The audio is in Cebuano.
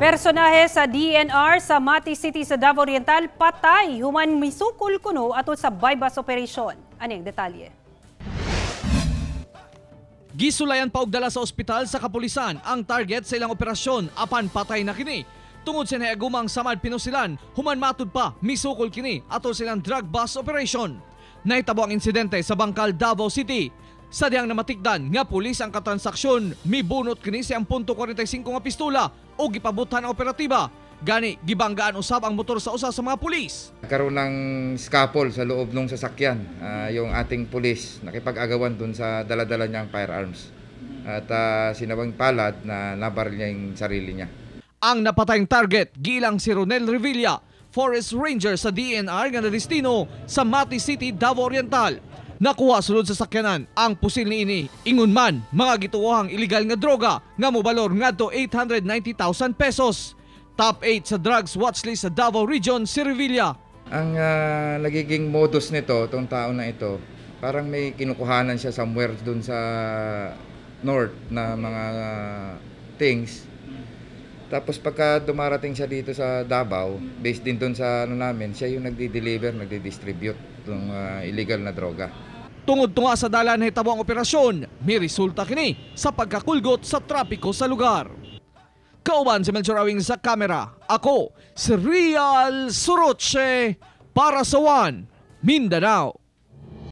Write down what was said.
Personahe sa DENR sa Mati City sa Davao Oriental patay human misukol kuno atol sa buy-bust operation. Aning detalye? Gisulayan pa og dala sa ospital sa kapulisan ang target sa ilang operasyon, apan patay na kini. Tungod sa naagumang samad pinusilan, human matud pa misukol kini atol sa ilang drug bust operation. Nahitabo ang insidente sa Bangkal, Davao City. Sa dihang namatikdan nga pulis ang katransaksyon, mibunot kini sa .45 nga pistola o gipabuthan ang operatiba. Gani gibanggaan usab ang motor sa usa sa mga pulis. Nagkaroon ng scuffle sa loob ng sasakyan yung ating pulis, nakipag-agawan dun sa dala-dala niyang firearms. At sinabang palad na nabaril niya yung sarili niya. Ang napatayng target gilang si Ronel Revilla, Forest Ranger sa DENR nga nadestino sa Mati City, Davao Oriental. Nakuha sulod sa sakyanan ang pusil niini. Ingon man, mga gituohang illegal nga droga nga mobalor ngadto 890,000 pesos. Top 8 sa drugs watchlist sa Davao Region si Revilla. Ang nagiging modus nito, itong tao na ito, parang may kinukuhanan siya somewhere dun sa north na mga things. Tapos pagka dumarating siya dito sa Davao, based din dun sa ano namin, siya yung nagdi-deliver, nagdi-distribute ng illegal na droga. Tungod tunga sa dala nahitabo ang operasyon, may resulta kini sa pagkakulgot sa trapiko sa lugar. Kauban si Melchor Awing sa kamera. Ako, si Real Suroche para sa One Mindanao.